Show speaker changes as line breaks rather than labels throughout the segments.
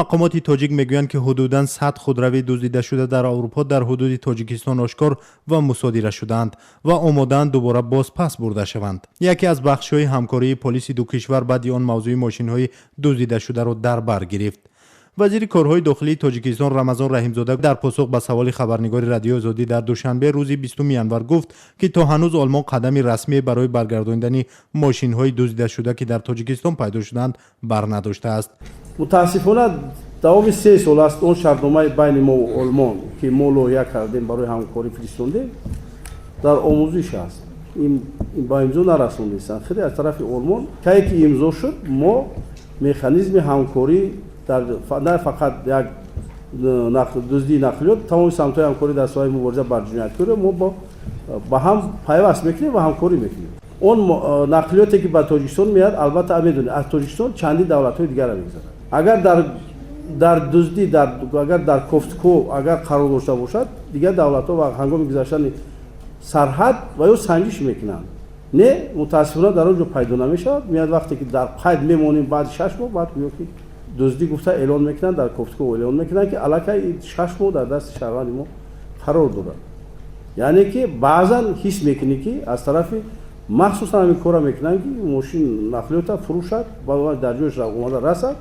Мақомоти тоҷик мегӯянд, ки ҳудудан 100 худрави дуздидашуда дар Аврупо дар ҳудуди Тоҷикистон ошкор ва мусодира шудаанд ва омодаанд дубора бозпас бурда шаванд. Яке аз бахшҳои ҳамкории полиси ду кишвар баъди он мавзӯи мошинҳои дуздидашударо дар бар гирифт. Вазири корҳои дохилии Тоҷикистон Рамазон Раҳимзода дар посух ба саволи хабарнигори Радиои Озодӣ дар Душанбе рӯзи 20 январ гуфт, ки то ҳанӯз Олмон қадами расмие барои баргардонидани мошинҳои дуздидашуда, ки дар Тоҷикистон пайдо шудаанд, барнадоштааст.
Мутаассифона, давоми 3 сол аст, он шартномаи байни мо Олмон, ки мо лоиҳа кардем, барои ҳамкорӣ фиристондем, дар омӯзиш аст, ба имзо нарасондистанд. Хеле аз тарафи Олмон кае ки имзо шуд, мо механизми ҳамкорӣ дар на фақат як дуздии нақлиёт, тамоми самтҳои ҳамкорӣ дар соҳаи мубориза бар ҷинояткориро мо ба ҳам пайваст мекунем ва ҳамкорӣ мекунем. Он нақлиёте, ки ба Тоҷикистон меяд, албатта, медонед, аз Тоҷикистон чандин давлатҳои дигарро мегузарад. Агар дар дуздӣ, агар дар кофтуков агар қарор дошта бошад, дигар давлатҳо ва ҳангоми гузаштани сарҳад ва ё санҷиш мекунанд. Не, мутаассифона, дар он ҷо пайдо намешавад. Меяд, вақте ки дар қайд мемонем, баъди 6 моҳ баъд гӯё ки дуздӣ гуфта эълон мекунанд, дар кофтуков эълон мекунанд, ки аллакай 6 моҳ дар дасти шаҳрванди мо қарор дорад. Яъне ки баъзан ҳис мекунӣ, ки аз тарафи махсусан ҳамин корро мекунанд, ки мошин нақлиёта фурӯшад, дар ҷояш омада расад,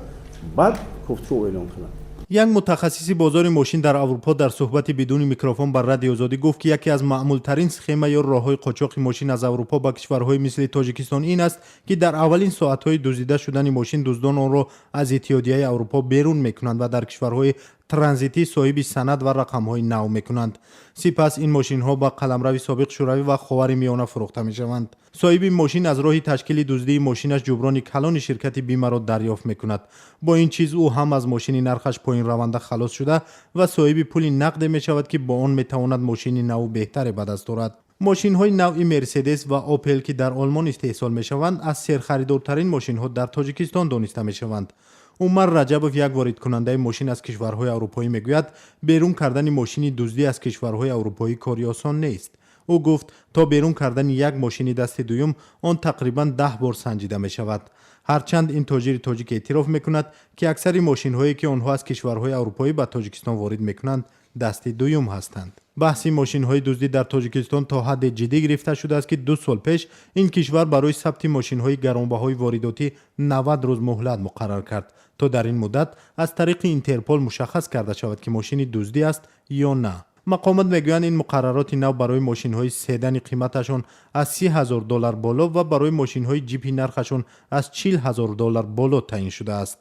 баъд кофтуков эълон кунанд.
Як мутахассиси бозори мошин дар Аврупо дар суҳбати бидуни микрофон ба Радиои Озодӣ гуфт, ки яке аз маъмултарин схема ё роҳҳои қочоқи мошин аз Аврупо ба кишварҳои мисли Тоҷикистон ин аст, ки дар аввалин соатҳои дуздида шудани мошин дуздон онро аз Иттиҳодияи Аврупо берун мекунанд ва дар кишварҳои транзитӣ соҳиби санад ва рақамҳои нав мекунанд. Сипас ин мошинҳо ба қаламрави собиқ Шӯравӣ ва Ховари Миёна фурӯхта мешаванд. Соҳиби мошин аз роҳи ташкили дуздии мошинаш ҷуброни калони ширкати бимаро дарёфт мекунад. Бо ин чиз ӯ ҳам аз мошини нархаш поинраванда халос шуда ва соҳиби пули нақде мешавад, ки бо он метавонад мошини наву беҳтаре ба даст орад. Мошинҳои навъи Мерседес ва Опел, ки дар Олмон истеҳсол мешаванд, аз серхаридортарин мошинҳо дар Тоҷикистон дониста мешаванд. Умар Раҷабов, як воридкунандаи мошин аз кишварҳои аврупоӣ, мегӯяд, берун кардани мошини дуздӣ аз кишварҳои аврупоӣ кори осон нест. Ӯ гуфт, то берун кардани як мошини дасти дуюм он тақрибан 10 бор санҷида мешавад. Ҳарчанд ин тоҷири тоҷик эътироф мекунад, ки аксари мошинҳое, ки онҳо аз кишварҳои аврупоӣ ба Тоҷикистон ворид мекунанд, дасти дуюм ҳастанд. Баҳси мошинҳои дуздӣ дар Тоҷикистон то ҳадде ҷиддӣ гирифта шудааст, ки 2 сол пеш ин кишвар барои сабти мошинҳои гаронбаҳои воридотӣ 90 рӯз муҳлат муқаррар кард, то дар ин муддат аз тариқи Интерпол мушаххас карда шавад, ки мошини дуздӣ аст ё на. Мақомот мегӯянд, ин муқаррароти нав барои мошинҳои седани қиматашон аз 30 000 доллар боло ва барои мошинҳои ҷипи нархашон аз 40 000 доллар боло таъин шудааст.